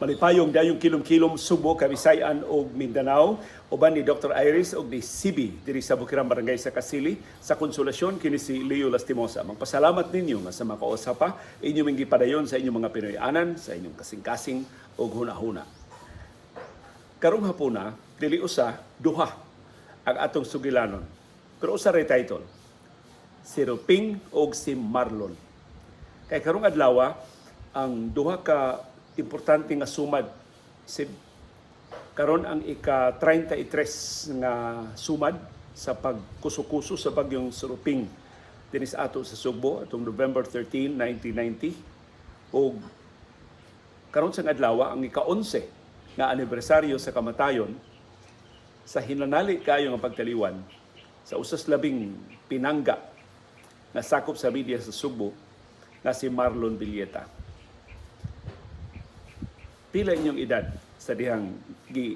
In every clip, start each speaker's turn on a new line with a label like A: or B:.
A: Malipayong dayong kilom-kilom Subo, Kabisayan ug Mindanao, uban ni Dr. Iris ug ni Sibi diri sa Bukirang Barangay sa Kasili sa Konsolasyon. Kini si Leo Lastimosa. Magpasalamat ninyo nga sa makausa pa inyong ming gipadayon sa inyong mga Pinoy-anan, sa inyong kasing-kasing ug hunahuna. Karong hapuna, dili usa, duha ang atong sugilanon. Pero usa ray title, si Ruping ug si Marlon. Kay karong adlaw ang duha ka importante nga sumad, si karon ang ika-33 nga sumad sa pagkuso-kuso sa bagyong Ruping dinis ato sa Sugbo atong November 13, 1990, ug karon sa adlaw ang ika-11 nga anibersaryo sa kamatayon sa hinanali kayo nga pagtaliwan sa usas labing pinangga nga sakop sa media sa Sugbo nga si Marlon Villeta. Pila inyong edad sa dihang gi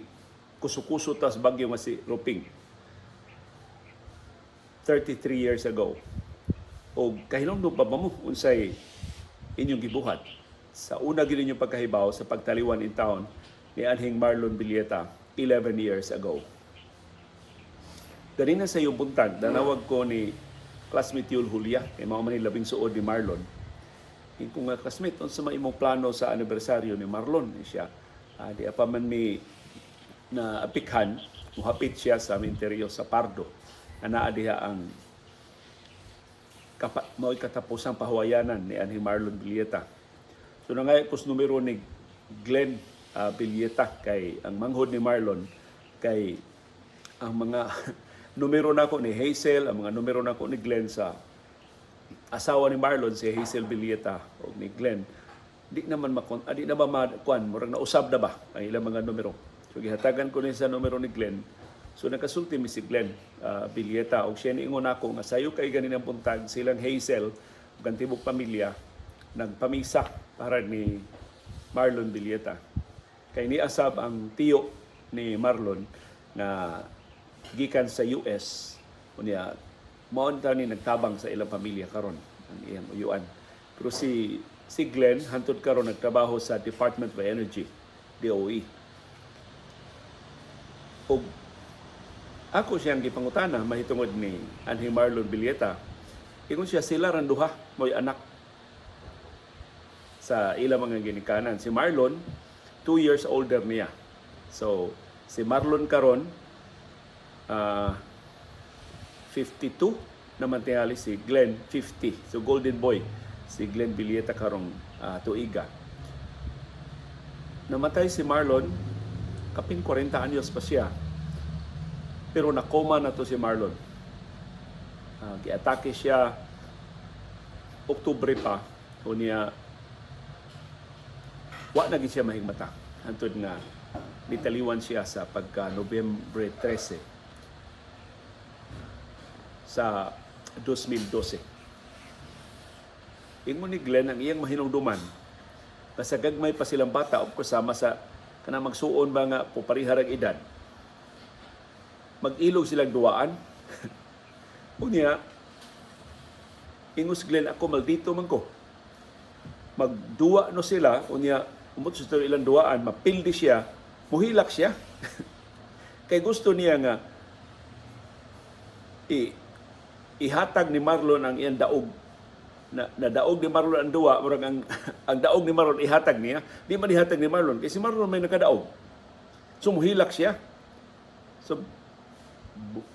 A: kusukuso tas bagyo nga si Ruping 33 years ago? O kahinumdum pa ba mo unsay inyong gibuhat sa una gid ninyong pagkahibaw sa pagtaliwan in town ni anhing Marlon Villeta 11 years ago? Ganina sa iyong buntag, nanawag ko ni classmate Yul Julia, kay mao man ni labing suod ni Marlon. Ingon ko nga, "Classmate, unsa man imong plano sa anibersaryo ni Marlon?" Ni siya, di pa man mi na apikhan, muhapit siya sa minteryo sa Pardo. Anaa diha ang mao'y katapusang pahuwayanan ni anhing Marlon Villeta. So nangay ko sa numero ni Glenn Villeta, kay ang manghod ni Marlon, kay ang mga numero nako ni Hazel, ang mga numero nako ni Glenn sa asawa ni Marlon, si Hazel Villeta, o ni Glenn, di naman makon, di na ba makuan, murag nausab na ba ang ilang mga numero. So gihatagan ko ni sa numero ni Glenn. So nakasulti mi si Glenn Villeta og siya niingon nako nga sayo kay ganinang buntag silang Hazel ug ang tibok pamilya nagpamisa para ni Marlon Villeta. Kay niasab ang tiyo ni Marlon nga gikan sa US, unya mao ta ni nagtabang sa ilang pamilya karon ang iyang uyuan. Pero si si Glenn hantod karon nagtrabaho sa Department of Energy, DOE. Ug ako siyang gipangutana mahitungod ni anhing Marlon Villeta. Ingon siya, sila rang duha mo'y anak sa ilang mga ginikanan. Si Marlon, 2 years older niya. So, si Marlon karon 52 naman, tingali si Glenn 50. So golden boy si Glenn Villeta karong tuiga. Namatay si Marlon kapin 40 anyos pa siya. Pero nakoma na to si Marlon. Giatake siya Oktubre pa, unya wa na gid siya mahigmata hantod nga nitaliwan siya sa pagka Nobyembre 13 sa 2012. Ingon ni Glenn, ang iyang mahinungduman, basta gagmay pa silang bata, of course, sama sa kanang magsuon ba nga pupariharag edad, mag-ilog silang duwaan. Unya, ingos Glenn, "Ako maldito man ko. Magduwa no sila, unya, umot sa ilang duwaan, mapildi siya, muhilak siya." Kay gusto niya nga ihatag ni Marlon ang iyang daog na daog ni Marlon ang duwa, murag ang daog ni Marlon ihatag niya, di man ihatag ni Marlon kay si Marlon may nakadaog. So muhilak siya. So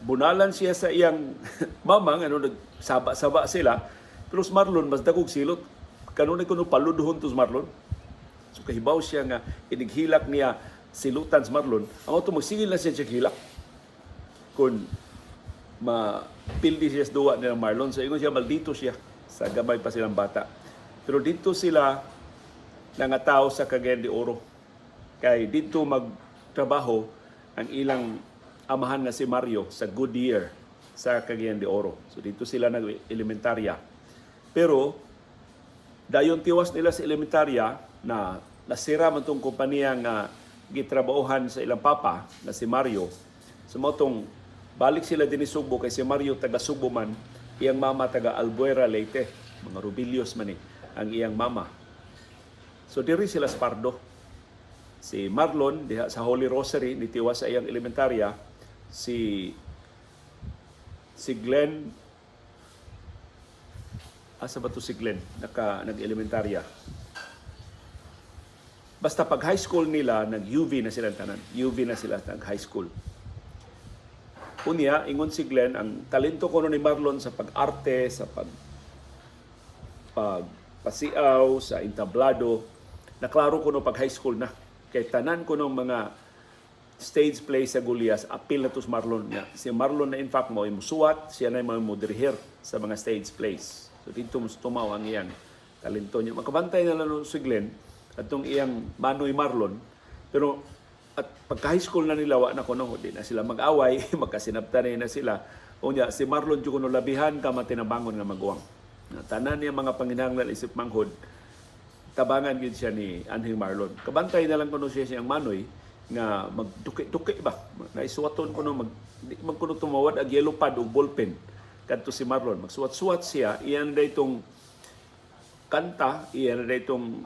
A: bunalan siya sa iyang mama ano nagsaba-saba sila. Pero si Marlon mas dagog silot. Kanunay kuno paludhon to si Marlon. So kahibaw siya nga inighilak niya silutan si Marlon. Ang auto magsigil na siya hilak. Kung mapildi siya sa duwa nila Marlon. So ingon siya, maldito siya sa gamay pa silang bata. Pero dito sila nangatao sa Cagayan de Oro. Kay dito magtrabaho ang ilang amahan nga si Mario sa Goodyear sa Cagayan de Oro. So dito sila nag-elementarya. Pero dayon tiwas nila sa elementarya na nasira man tong kompanya nga gitrabahohan sa ilang papa na si Mario. So mao tong balik sila dinhi Sugbo kay si Mario taga Sugbo man, iyang mama taga Albuera, Leyte, mga Rubillos man ni ang iyang mama. So diri sila sa Pardo. Si Marlon diha sa Holy Rosary nitiwas sa iyang elementarya, si Glenn, asa ba to si Glenn nag-elementarya? Basta pag high school nila, nag-UV na sila tanan. UV na sila nag high school. Unya, ingon si Glenn, ang talento kuno ni Marlon sa pag-arte, sa pagpasiaw, sa entablado, naklaro kuno pag high school na. Kay tanan kuno mga stage play sa Gullas, apil na to si Marlon niya. Si Marlon na in fact mo musuwat, siya na mo dirihir sa mga stage plays. So dito mas tumaw ang iyang talento niya. Makabantay na lang si Glenn atong iyang manoy Marlon, pero at pagka high school na nila, wa na kuno, di na sila mag-away, magkasinabtan na sila. Unya si Marlon jud kuno labihan ka matinabangon nga maguwang. Tanan niya mga panginahanglan isip manghod, tabangan gyud siya ni Anhing Marlon. Kabantay na lang kuno siya siyang manoy nga magduki-duki ba. Naisuwaton kuno mag di man kuno tumawad ag yellow pad ug ballpen kadto si Marlon. Magsuwat-suwat siya, iyan na itong kanta, iyan na itong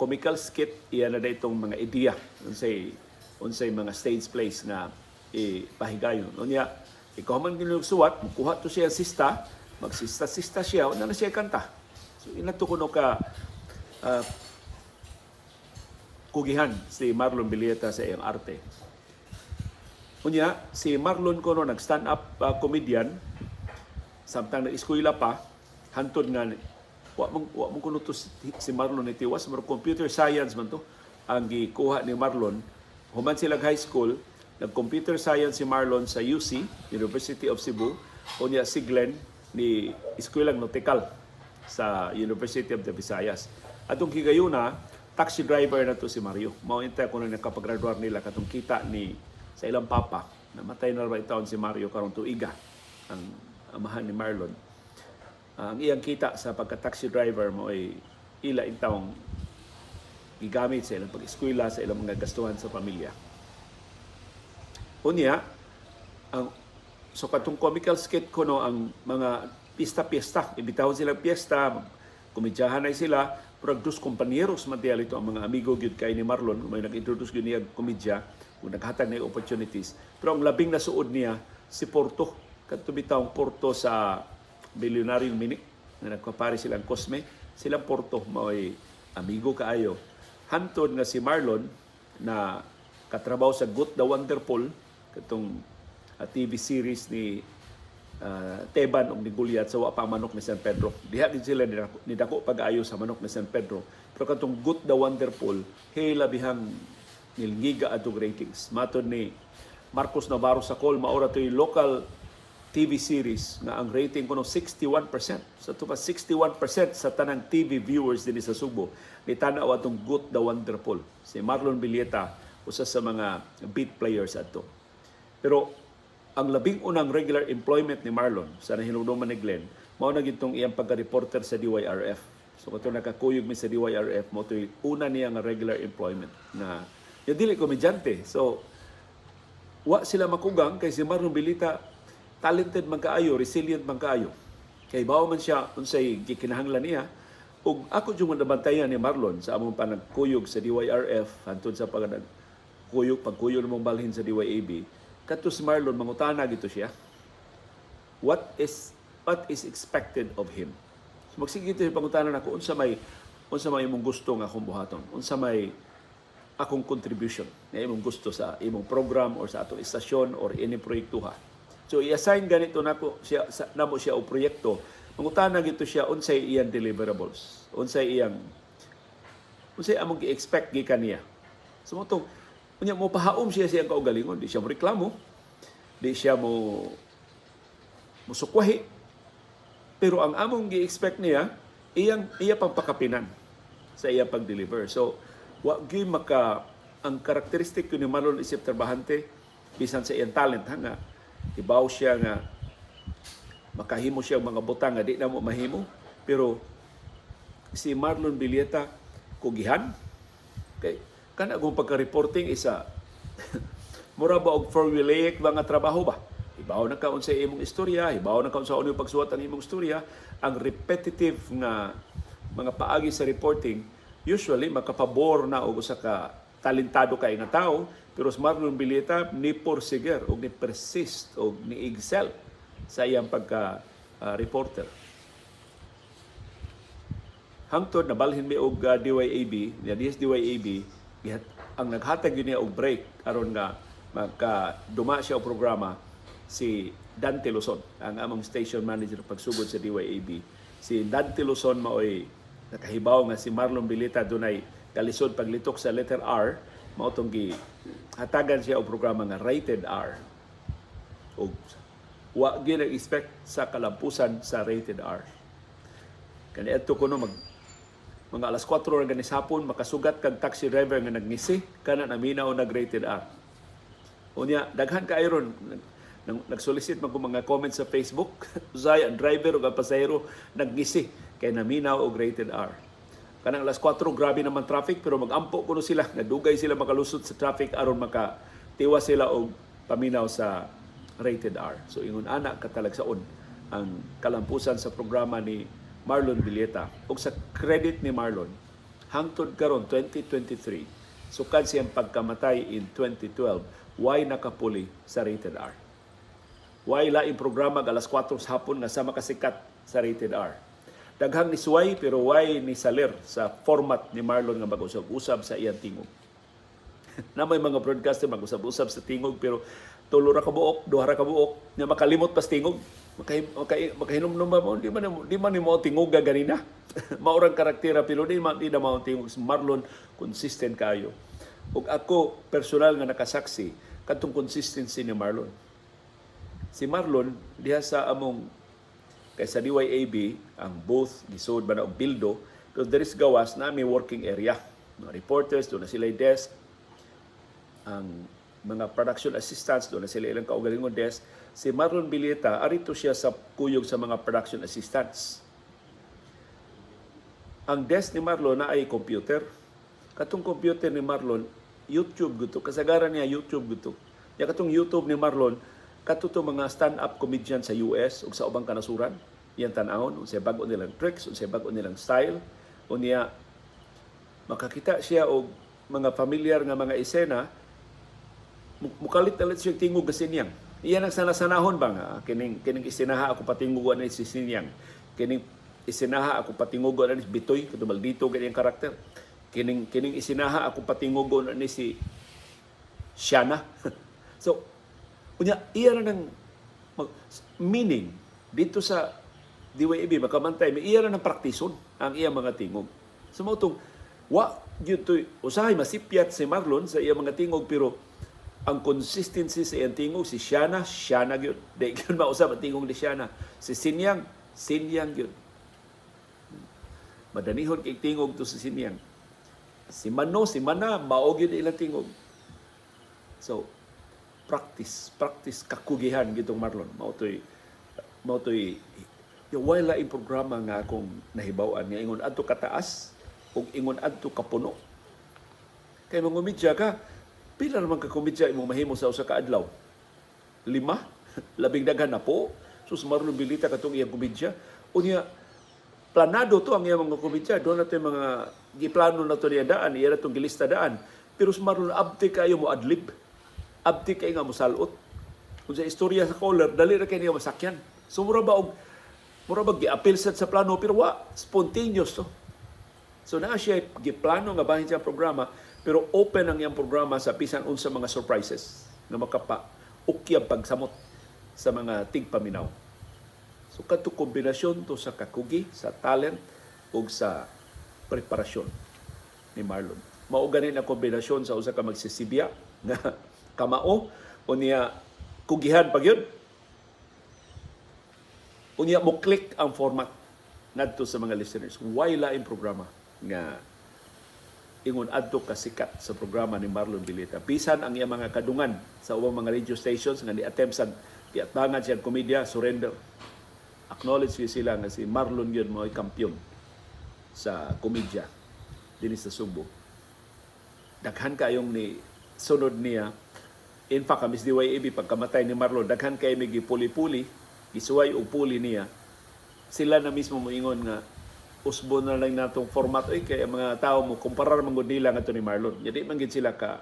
A: comical skit, iyan na itong mga ideya unsay mga stage plays nga ipahigayon. Unya, ikaw man gyud suwat, mukuha to siya sista, magsista-sista siya, una na siya kanta. So inato kuno ka kugihan si Marlon Villeta sa iyang arte. Unya, si Marlon kuno nag stand up comedian samtang nag-eskwela pa, hantod nga wa man kuno to si Marlon ni tiwas, murag computer science man to ang gikuha ni Marlon. Human sila high school, nag-computer science si Marlon sa UC, University of Cebu. Unya si Glenn ni eskwelang nautical sa University of the Visayas. Atong higayuna, taxi driver na to si Mario. Mao inta kuno nakapagraduar nila katong kita ni sa ilang papa. Namatay na ba taon si Mario karong tuiga, ang amahan ni Marlon. Ang iyang kita sa pagka-taxi driver mo ay ila intawong gigamit sa ilang pag-eskwela, sa ilang mga gastuhan sa pamilya. Unya, ang so katong comical skit kuno ang mga pista-pista, imbitahon sila piyesta, komedyahan na sila, murag dos kompañeros man diha ito ang mga amigo gyud kay ni Marlon, may nag-introduce gyud niya komedya, kung naghatag na opportunities. Pero ang labing nasuod niya si Porto, kadto bitawng Porto sa Milyonaryong Mini, nga nagpapare silang Cosme, silang Porto mao'y amigo kaayo. Hantod nga si Marlon na katrabaho sa Good the Wonderful, katong TV series ni Teban og ni Goliath sa wa pa manok ni San Pedro. Diha din sila nidako pag-ayo sa manok ni San Pedro. Pero katong Good the Wonderful, hey labihang nilngiga atong ratings. Matod ni Marcos Navarro sa call, maora to'y local TV series nga ang rating kuno 61%. Sa tupa 61% sa tanang TV viewers dinhi sa Subo nitanaw atong Good the Wonderful. Si Marlon Villeta usa sa mga beat players adto. Pero ang labing unang regular employment ni Marlon sa nahinumduman ni Glenn, mao na gitong iyang pagka-reporter sa DYRF. So kato nakakuyog mi sa DYRF, mo to'y una niya nga regular employment na yung dili komedyante. So wa sila makugang kay si Marlon Villeta talented man kaayo, resilient man kaayo. Kay bawo man siya unsay gikinahanglan niya. Ug ako jud nabantayan ni Marlon sa among panagkuyog sa DYRF hantod sa pag kuyog pagkuyog namong balhin sa DYAB. Kadto si Marlon mangutana gito siya. What is expected of him? So magsige ito yung pangutana nako, unsa may imong gusto nga akong buhaton? Unsa may akong contribution na imong gusto sa imong program or sa atong istasyon or any proyektuha? So i-assign ganito nako siya sa, namo siya og proyekto. Mangutana gito siya unsay iyang deliverables, unsay among gi-expect gikan niya. So mo tong unya mo pahaom siya siyang kaugalingon, di siya mo reklamo, di siya mo musukwahi. Pero ang among gi-expect niya, iyang iya pang pakapinan sa iya pag-deliver. So, wa gyud maka ang karakteristik ni Marlon isip trabahante bisan sa iyang talent ha, nga ibaw siya nga makahimo siya og mga butang nga di na mo mahimo, pero si Marlon Villeta kugihan kay kana kung pagka-reporting isa mura ba og formulaic ba nga trabaho ba, hibaw na ka unsa imong istorya, hibaw na ka unsa uno pagsuwat ang imong istorya, ang repetitive nga mga paagi sa reporting. Usually makapabor na og usa ka talentado kay nga tao, pero si Marlon Villeta ni porsiger og ni persist og ni excel sa iyang pagka reporter. Hangtod nabalhin mi og DYAB, niya DYAB, ang naghatag yun niya og break aron nga maka duma siya og programa si Dante Luzon, ang among station manager pagsugod sa DYAB. Si Dante Luzon maoy nakahibaw nga si Marlon Villeta dunay kalisod paglitok sa letter R, mao tong gi hatagan siya og programa nga rated R. Og wa gyud nag-expect sa kalampusan sa rated R. Kani adto kuno mag mga alas 4 ra gani sa hapon, makasugat kag taxi driver nga nagngisi kana naminaw nag rated R. Unya daghan kaayo ron nagsolicit man ko mga comments sa Facebook. Usahay ang driver ug ang pasahero nagngisi kay naminaw og rated R. Kanang alas 4, grabe naman traffic, pero magampo kuno sila, nadugay sila makalusot sa traffic aron maka tiwas sila og paminaw sa rated R. So ingon ana katalagsaon ang kalampusan sa programa ni Marlon Villeta. Ug sa credit ni Marlon, hangtod karon 2023, sukad siyang pagkamatay in 2012, way nakapuli sa rated R. Way laing programa alas 4 sa hapon nga sama kasikat sa rated R. Daghang ni suway pero way ni salir sa format ni Marlon nga mag-usab-usab sa iyang tingog. Na may mga broadcaster mag-usab-usab sa tingog pero tulo ra ka buok, duha ra ka buok, nga makalimot pas tingog. Makahinumdum ba mo, di man ni mo tingog ganina. Maurang karaktera pero di na mao tingog. Si Marlon consistent kayo. Ug ako personal nga nakasaksi kadtong consistency ni Marlon. Si Marlon diha sa among, kay sa DYAB ang booth gisod ba na og bildo, pero there is gawas na may working area. Mga reporters doon na sila desk, ang mga production assistants doon na sila ilang kaugalingon desk. Si Marlon Villeta arito siya sa kuyog sa mga production assistants. Ang desk ni Marlon na ay computer. Katong computer ni Marlon, YouTube guto. Kasagaran niya YouTube guto. Ya katong YouTube ni Marlon, kato to mga stand-up comedian sa US ug sa ubang kanasuran. Iyang tan-awon, unsay bag-o nilang tricks, unsay bag-o nilang style. Unya makakita siya og mga familiar nga mga esena, mukalit na lang siya tingog ka Sinyang. Iyan ang sana-sanahon ba nga kining kining isinaha ako patingog ani si Sinyang. Kining isinaha ako patingog ani si Bitoy, kato maldito gani ang karakter. Kining kining isinaha ako patingog ani si Shana. So unya iya na ng meaning dito sa DYAB makamantay may iya na ng praktison ang iya mga tingog. So mao tong wa gyud toy usahay masipyat si Marlon sa iya mga tingog, pero ang consistency sa iyang tingog, si Shana, Shana gyud. Di gyud mausab ang tingog ni Shana. Si Sinyang, Sinyang gyud. Madanihon kay tingog to si Sinyang. Si Mano, si Mana, mao gyud ilang tingog. So, practice, practice kakugihan gitong Marlon. Mao to'y yung wala laing programa nga akong nahibaw-an nga ingon adto kataas ug ingon adto kapuno. Kay mangumidya ka, pila naman ka komedya imong mahimo sa usa ka adlaw? Lima? Labing daghan na po. Sus, Marlon Villeta, katong iyang komedya. Unya, planado to ang iyang mga komedya. Doon na to yung mga giplano na to niya daan, iya na itong gilista daan. Pero sa Marlon, abti kayo mo adlib. Abti kayo nga mo salot. Kung sa istorya sa caller, dali ra kay niya masakyan. So mura ba giapil sad sa plano pero wa, spontaneous to. So naa siya giplano nga bahin siya programa, pero open ang iyang programa sa bisan unsa mga surprises nga makapa ukyab pagsamot sa mga tigpaminaw. So kadto kombinasyon to sa kakugi, sa talent ug sa preparasyon ni Marlon. Mao gani na kombinasyon sa usa ka magsisibya nga kamao, unya kugihan pa gyud. Unya mo click ang format ngadto sa mga listeners. Way laing programa nga ingon adto kasikat sa programa ni Marlon Villeta. Bisan ang iyang mga kadungan sa ubang mga radio stations nga ni-attempt sa giatbangan siya komedya, surrender. Acknowledge gyud sila nga si Marlon gyud mo'y kampiyon sa komedya dinhi sa Sugbo. Daghan kayong ni sunod niya. In fact, kami sa DYAB, pagkamatay ni Marlon, daghan kay may gipuli-puli, gisuway og puli niya. Sila na mismo moingon nga Usbon na lang natong format oy, kay ang mga tao mo kumparar man gud nila ngadto ni Marlon. Di man gid sila ka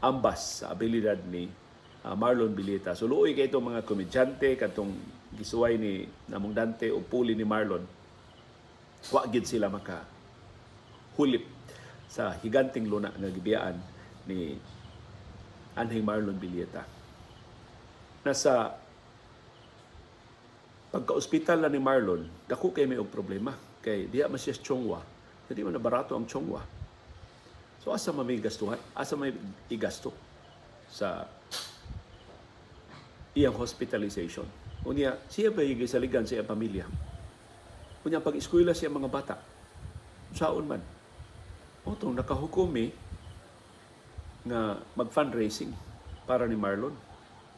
A: ambas sa abilidad ni Marlon Villeta. So luoy kay itong mga komedyante katong gisuway ni namong Dante o puli ni Marlon. Wa gid sila maka hulip sa higanting luna nga gibiyaan ni Anhing Marlon Villeta. Nasa pagka-ospital na ni Marlon, dako kay may og problema kay diha man siya sa Chong Hua. Di man na barato ang Chong Hua. So asa man may gastuhan? Asa may igasto sa iyang hospitalization? Unya, siya ba yung gisaligan sa iyang pamilya? Unya, pag-eskwela siya mga bata, saon man? Otong nakahukom mi nga mag-fundraising para ni Marlon.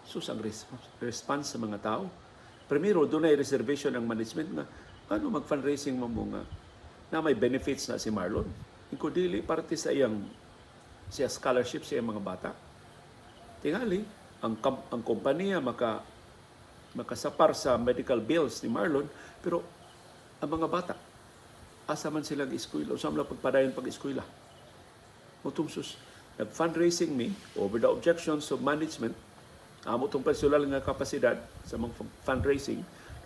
A: Sus, ang response sa mga tao. Primero, doon ay reservation ang management nga, ano mag-fundraising mo mo nga na may benefits na si Marlon. Iko dili parte sa iyang siya scholarship sa iyang mga bata. Tingali, ang kompanya makasapar sa medical bills ni Marlon, pero ang mga bata, asa man silang eskwela, usa man lang pagpadayon pag-eskwela. Mutong sus, nag-fundraising mi over the objections of management. Amo tong personal nga kapasidad sa mga fundraising,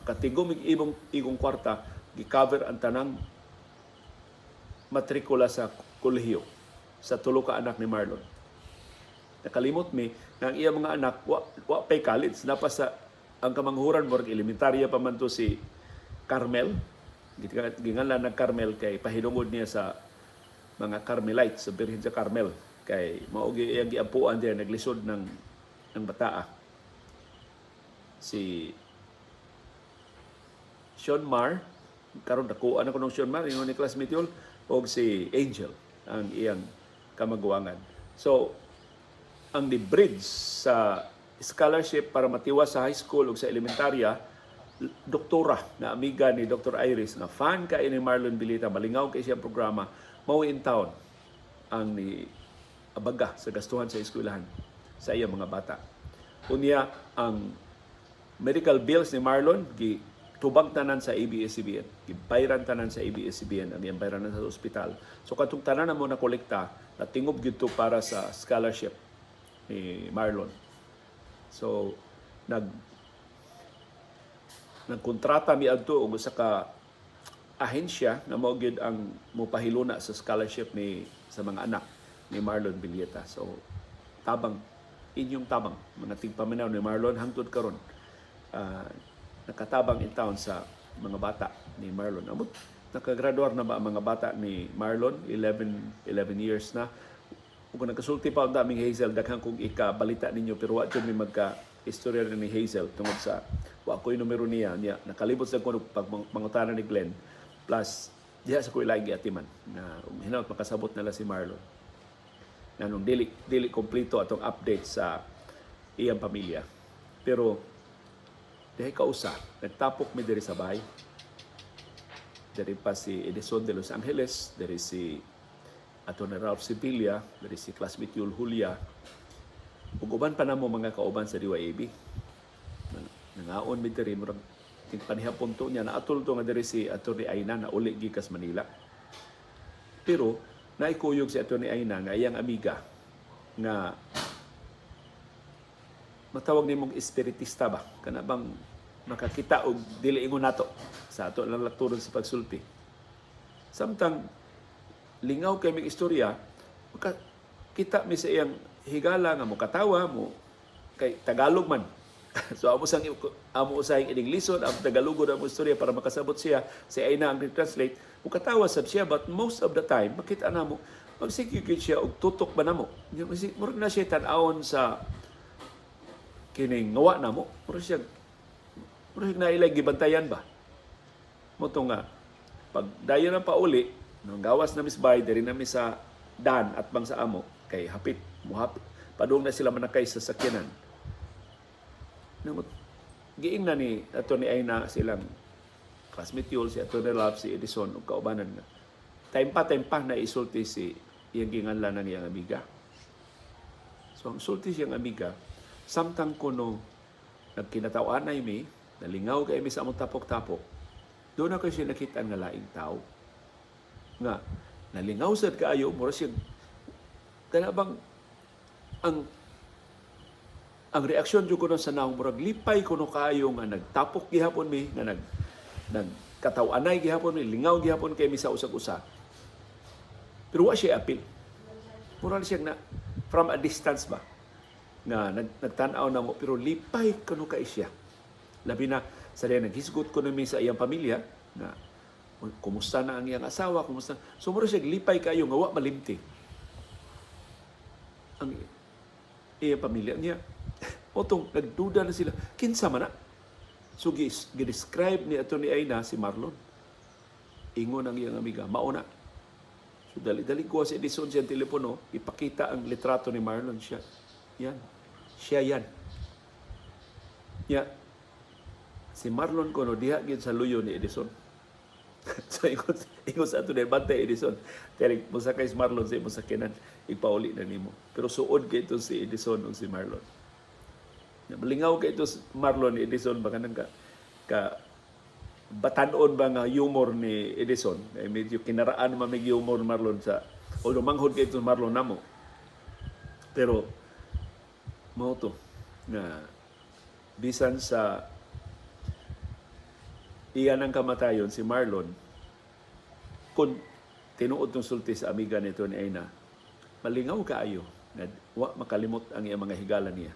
A: katigom mig ibong igong kwarta, gi-cover ang tanang matrikula sa kolehiyo sa tulo ka anak ni Marlon. Nakalimot mi nga ang iya mga anak wa pay college, napa sa ang kamanghuran, murag elementarya pa man to si Carmel. Gingalan ng Carmel kay pahinungod niya sa mga Carmelites sa Birhen sa Carmel, kay mao gyud iyang giampuan diya naglisod ng bataa. Si Sean Mar, karon dakuan ako ng Sean Mar, ingon ni classmate yun, og si Angel ang iyang kamaguwangan. So, ang ni bridge sa scholarship para matiwas sa high school ug sa elementarya, doktora na amiga ni Dr. Iris nga fan kay ni Marlon Villeta, malingaw kay siyang programa, mao in town ang ni abaga sa gastuhan sa eskwelahan sa iyang mga bata. Unya, ang medical bills ni Marlon gi tubag tanan sa ABS-CBN. Gibayran tanan sa ABS-CBN ang iyang bayranan sa ospital. So katong tanan na mo na kolekta, natingob gyud to para sa scholarship ni Marlon. So nagkontrata mi adto og usa ka ahensya nga mao gyud ang mopahiluna sa scholarship ni sa mga anak ni Marlon Villeta. So tabang, inyong tabang, mga tigpaminaw ni Marlon, hangtod karon nakatabang in town sa mga bata ni Marlon. Amot nakagraduar na ba ang mga bata ni Marlon? 11 years na. Ug kung nagkasulti pa ang daming Hazel, daghan kong ikabalita ninyo, pero wa jud mi magka istorya ni Hazel tungod sa wa ko'y numero niya niya. Nakalibot sa ko pag mangutana ni Glenn, plus diha sa ko ilagi atiman na hinaut makasabot nila si Marlon nganong dili kompleto atong update sa iyang pamilya. Pero dihay kausa, nagtapok mi diri sa bahay. Diri pa si Edison de Los Angeles, diri si ato na Ralph Sevilla, diri si classmate Yul Julia, ug uban pa namo mga kauban sa DYAB. Nangaon mi diri murag ting panihapon to niya, naatol to nga diri si Atty. Aina na uli gikas Manila. Pero naikuyog si Atty. Aina nga iyang amiga nga matawag nimong espiritista ba, kana bang makakita og dili ingon nato sa ato lang lakturon sa pagsulti. Samtang lingaw kay mig istorya, kita mi sa iyang higala nga mokatawa mo kay Tagalog man. So amo usahing Ingleson, ang Tagalogon amo istorya para makasabot siya, si Aina ang translate, mokatawa sab siya, but most of the time makita namo magsige gyud siya og tutok ba namo. Murag na siya tan-awon sa kining ngawa namo, murag na ilay gibantayan ba. Mo to nga pag dayon ang pauli nang gawas na Miss Bay, diri na mi sa dan at bang sa amo kay hapit muhapit padung na sila manakay sa sakyanan. Namot giing na ni ato ni Aina silang classmate Yul, si Atty. Love, si Edison ug kaubanan nga time pa na isulti si iyang ginganlan ng iyang amiga. So ang sulti siyang amiga, samtang kuno nagkinataw-anay mi, nalingaw kay mi sa among tapok-tapok, doon ako siya nakita nga laing tao. Nga nalingaw sad kaayo, mura siya kana bang ang reaksyon jud kuno sa naong murag lipay kuno kaayo nga nagtapok gihapon mi, nga nagkataw-anay gihapon mi, lingaw gihapon kay mi sa usag-usa. Pero wa siya apil. Mura siya na from a distance ba nga nagtan-aw na mo, pero lipay kuno kay siya. Labi na sa diya naghisgot ko mi sa iyang pamilya na kumusta na ang iyang asawa, kumusta. So mura siya lipay kayo nga wa malimti ang iyang pamilya niya. Otong nagduda na sila, kinsa man na? So gi-describe ni ato ni Aina si Marlon. Ingon ang iyang amiga, mao na. So dali-dali ko si Edison siyang telepono, ipakita ang litrato ni Marlon siya. Yan. Siya yan. Ya. Si Marlon kono diha gyud sa luyo ni Edison. So ingon sa ato ni bantay Edison. Teling mosakay si Marlon sa imong sakyanan, ipauli na nimo. Pero suod kay ito si Edison ug si Marlon. Malingaw kay ito si Marlon ni Edison baka nang ka batanon ba nga humor ni Edison. Eh, medyo kinaraan man mig humor Marlon sa, although manghod kay ito Marlon namo. Pero mao to nga bisan sa iyan ang kamatayon si Marlon, kung tinuod tong sulti sa amiga nito ni Aina, malingaw kaayo nga wa makalimot ang iyang mga higala niya.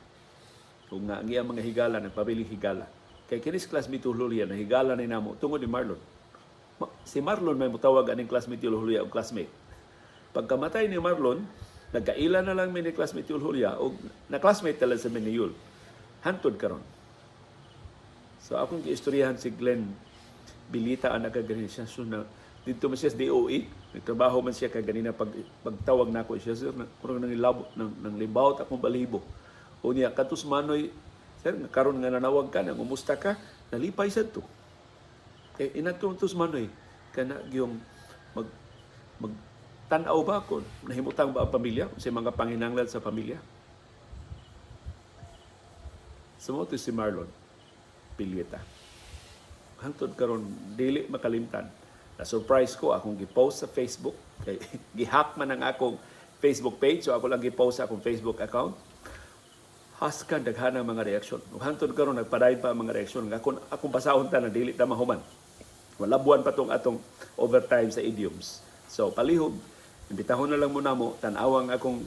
A: Kung nga ang iyang mga higala nagpabiling higala. Kay kinis classmate Julia na higala ni namo tungod ni Marlon. Si Marlon may mutawag aning classmate Julia og classmate. Pagkamatay ni Marlon, nagkaila na lang mi ni classmate Julia og na classmate tala sa mi ni Yul. Hantod karon. So akong giistoryahan si Glenn Bilita ang nakaganina siya. So na, dito man siya sa DOE. Nagtrabaho man siya kaganina pagtawag nako siya. Sir, na, murag nang ilabo, nang libawot akong balibo. O niya, katus manoy, sir, nga karon nga nanawag ka, nang umusta ka, nalipay sad to. Kay inadto tus manoy, kana gyung mag tan-aw ba kung nahimutang ba ang pamilya, kung sa mga panginanglan sa pamilya. So mo to si Marlon Pilieta. Hangtod karon dili makalimtan. Na surprise ko akong gi-post sa Facebook kay gi-hack man ang akong Facebook page, so ako lang gi-post sa akong Facebook account. Haskan daghan ang mga reaksyon. Ug hangtod karon nagpadayon pa ang mga reaksyon. Nga akong basahon ta na dili ta mahuman. Wala buwan pa tong atong overtime sa idioms. So palihog, imbitahon na lang muna mo tan-awang akong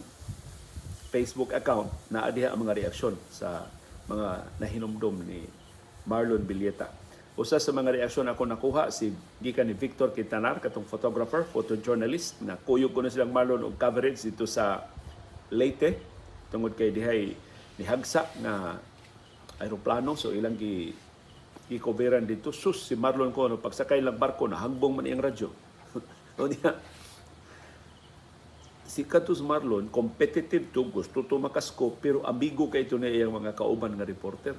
A: Facebook account na diha ang mga reaksyon sa mga nahinumdom ni Marlon Villeta. Usa sa mga reaksyon ako nakuha si gikan ni Victor Quintanar, katong photographer, photojournalist na kuyog ko na silang Marlon og coverage dito sa Leyte tungod kay dihay nihagsa na aeroplano, so ilang gi-coveran dito. Sus, si Marlon ko no pagsakay lang barko na hangbong man iyang radyo. O niya, si Katus Marlon, competitive to, gusto to makasko, pero amigo kay ito niya iyang mga kauban nga reporter.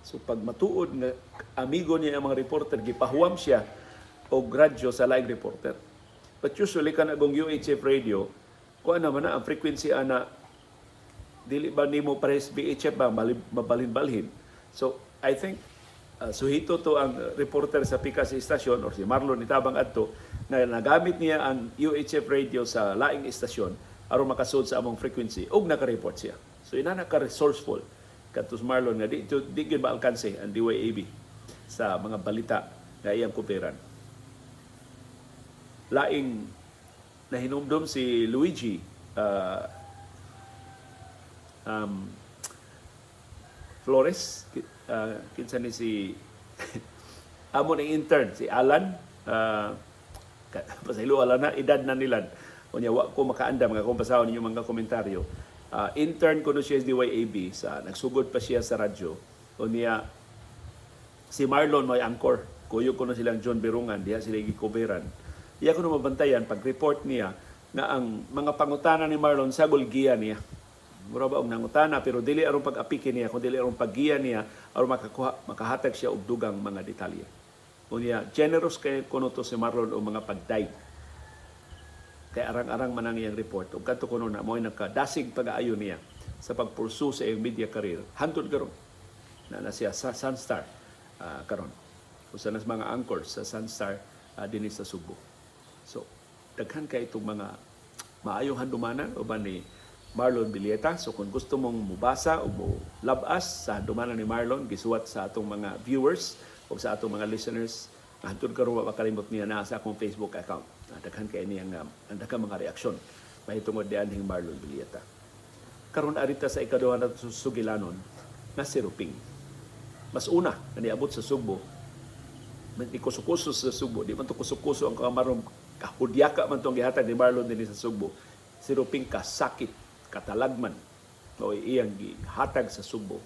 A: So pag matuod nga amigo niya ang mga reporter, gipahuam siya og radyo sa laing reporter. But usually kana gong UHF radio, kuan naman na ang frequency ana, dili ba nimo pares VHF ba mabalhin-balhin. So I think suhito to ang reporter sa pikas istasyon or si Marlon itabang adto na nagamit niya ang UHF radio sa laing istasyon aron makasud sa among frequency ug naka-report siya. So inana ka resourceful kadtos Marlon nga di gyud maalkanse ang DYAB sa mga balita nga iyang kuperan. Laing nahinumdom si Luigi Flores, kinsa ni si amo ni intern si Alan, pasaylo Alan na edad na nilan. Unya wa ko makaandam nga kung basahon ninyo mga komentaryo. Intern ko no siya sa DYAB sa nagsugod pa siya sa radyo. Unya si Marlon may anchor. Kuyo ko na silang John Berungan diha sila gikoveran. Iya ko na mabantayan pag report niya nga ang mga pangutana ni Marlon sagol giya niya. Mura ba og nangutana pero dili aron pag-apiki niya kundi aron paggiya niya aron makakuha makahatag siya og dugang mga detalye. Unya generous kay kuno to si Marlon og mga pagday. Kay arang-arang man ang iyang report ug kadto kuno na mo'y nakadasig pag-aayo niya sa pagpursu sa iyang media career. Hantod karon na siya sa Sunstar karon. Usa na sa mga anchors sa Sunstar dinhi sa Subo. So Daghan kay itong mga maayong handumanan uban ni Marlon Villeta. So kung gusto mong mubasa o mo labas sa handumanan ni Marlon, gisuwat sa atong mga viewers o sa atong mga listeners, hantod karon wa makalimot niya na sa akong Facebook account. Daghan kay niyang ang daghang mga reaksyon mahitungod dianhing Marlon Villeta. Karon arita sa ikaduha na sugilanon na si Ruping. Mas una na niabot sa Sugbo, ni kuso-kuso sa Sugbo, di man to kuso-kuso ang kamarom, kahudyaka man tong gihatag ni Marlon dinhi sa Sugbo. Si Ruping kasakit, katalagman, o iyang gihatag sa Sugbo.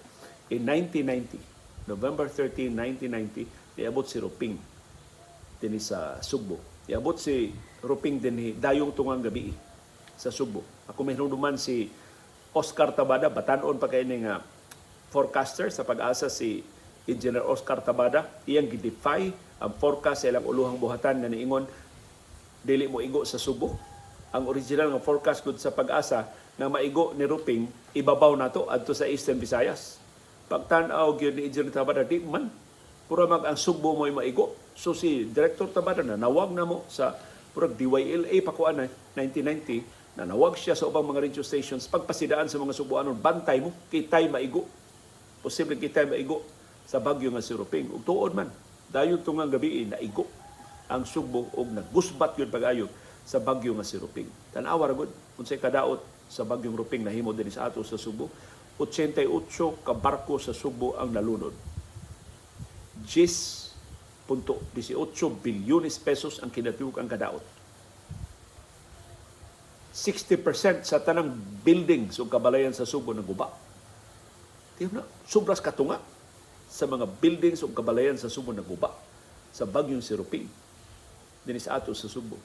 A: In 1990, November 13, 1990, niabot si Ruping dinhi sa Sugbo. Niabot si Ruping dinhi dayong tungang gabi sa Sugbo. Ako may man si Oscar Tabada, batanon pa kay nga forecaster sa Pag-asa si Engineer Oscar Tabada, iyang gidefy ang forecast sa ilang uluhang buhatan nga niingon dili mo igo sa Sugbo. Ang original nga forecast gud sa Pag-asa nga maigo ni Ruping ibabaw nato adto sa Eastern Visayas. Pagtan-aw gyud ni Engineer Tabada, di man pura mag ang Sugbo mo'y maigo. So si Director Tabada na nawag na mo sa purag DYLA pa kuan na 1990, nanawag siya sa ubang mga radio stations pagpasidaan sa mga Subuanon, bantay mo kitay maigo. Posible kitay maigo sa bagyo nga si Ruping. Ug tuod man, dayon tungang gabi naigo ang Sugbo og nagusbat yun pag-ayo sa bagyo nga si Ruping. Tan-awa ra gud unsay kadaot sa bagyong Ruping nahimo dinhi sa ato sa Sugbo. 88 ka barko sa Sugbo ang nalunod. 10.18 bilyones pesos ang kinatibuk ang kadaot. 60% sa tanang buildings o kabalayan sa Sugbo naguba. Tiyo na, sobras katunga sa mga buildings o kabalayan sa Sugbo naguba sa bagyong si Ruping dinhi sa ato sa Sugbo.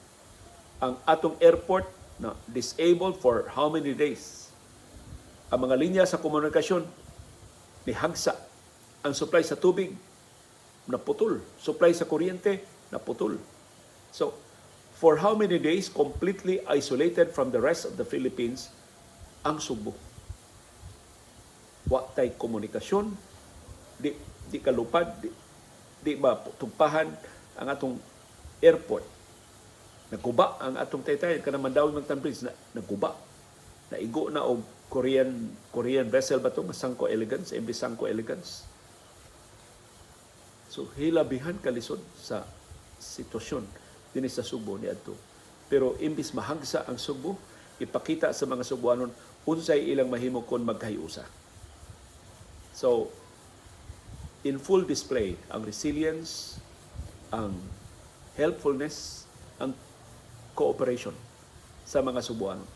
A: Ang atong airport na disabled for how many days? Ang mga linya sa komunikasyon ni hagsa. Ang supply sa tubig naputol. Supply sa kuryente naputol. So, for how many days completely isolated from the rest of the Philippines ang Sugbo. Wa tay komunikasyon, di kalupad, di ba tugpahan ang atong airport. Naguba ang atong taytay kanang Mandaue Mactan Bridge na naguba. Naigo na og Korean vessel ba to nga Sangko Elegance, MV Sangko Elegance. So hilabihan kalisod sa sitwasyon dinhi sa Sugbo niadto. Pero imbis mahagsa ang Sugbo, ipakita sa mga Subuanon unsay ilang mahimo kon magkahiusa. So in full display ang resilience, ang helpfulness, ang cooperation sa mga Subuanon.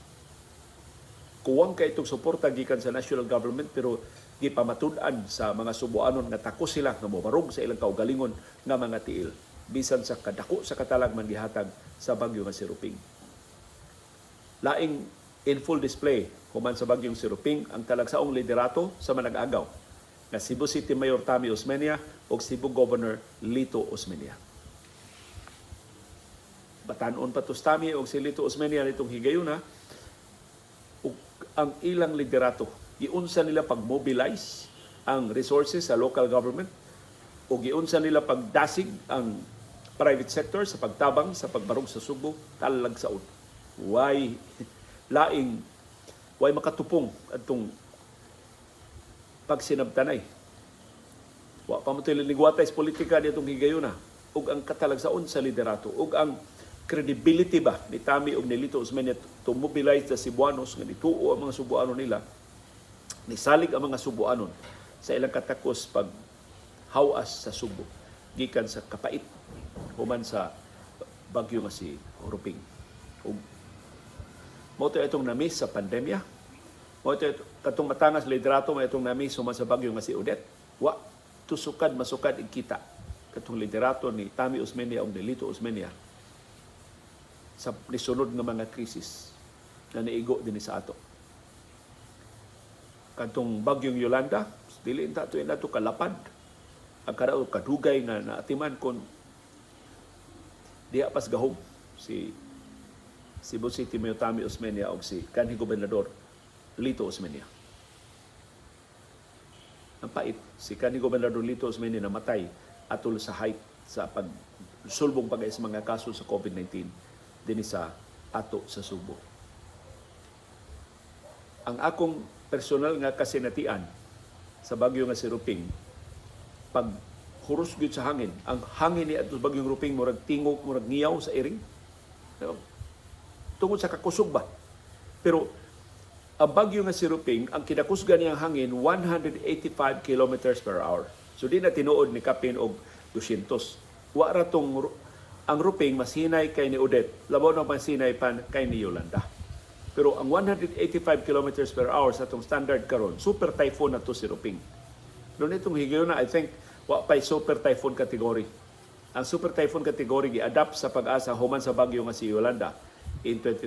A: Kuwang kay itong suporta gikan sa national government, pero gipamatud-an sa mga Subuanon nga takos sila nga mobarog sa ilang kaugalingon nga mga tiil bisan sa kadako sa katalagman gihatag sa bagyo nga si Ruping. Laing in full display human sa bagyong si Ruping ang talagsaong liderato sa manag-agaw nga Cebu City Mayor Tommy Osmeña ug Cebu Governor Lito Osmeña. Batanon pa to si Tommy og si Lito Osmeña nitong higayuna ug ang ilang liderato giunsa nila pag-mobilize ang resources sa local government o giunsa nila pagdasig ang private sector sa pagtabang sa pagbarog sa Sugbo, talagsaon. Way laing way makatupong adtong pagsinabtanay. Wa pa mo ligwatay sa politika nitong higayuna ug ang katalagsaon sa liderato ug ang credibility ba ni Tommy ug ni Lito Osmeña to mobilize the Cebuanos nga nituo ang mga Subuano nila, nisalig ang mga Subuanon sa ilang katakos pag hawas sa Sugbo gikan sa kapait human sa bagyo nga si Ruping. Ug mao to itong na-miss sa pandemya. Mao to katong matangas liderato, mao itong na-miss human sa bagyo nga si Odette. Wa tusukad masukad ikita katong liderato ni Tommy Osmeña ug ni Lito Osmeña sa nisunod nga mga krisis na niigo dinhi sa ato. Katong bagyong Yolanda, dili ta to nato kalapad ang kadao kadugay nga naatiman kon diha pas gahom si Cebu City Mayor Tommy Osmeña og si kanhi Gobernador Lito Osmeña. Ang pait, si kanhi Gobernador Lito Osmeña namatay atol sa height sa pagsulbong pag sa mga kaso sa COVID-19 dinhi sa ato sa Subo. Ang akong personal nga kasinatian sa bagyo nga si Ruping, pag huros gyud sa hangin, ang hangin ni adto bagyong Ruping murag tingog, murag ngiyaw sa iring. Pero tungod sa kakusog ba. Pero ang bagyo nga si Ruping, ang kinakusgan niyang hangin 185 kilometers per hour. So di na tinuod ni kapin og 200. Wa ra tong ang Ruping mas hinay kay ni Odette, labaw na mas hinay pa kay ni Yolanda. Pero ang 185 kilometers per hour sa atong standard karon, super typhoon na to si Ruping. Pero nitong higayon na, I think, wa pa'y super typhoon category. Ang super typhoon category gi-adapt sa Pag-asa human sa bagyo nga si Yolanda in 20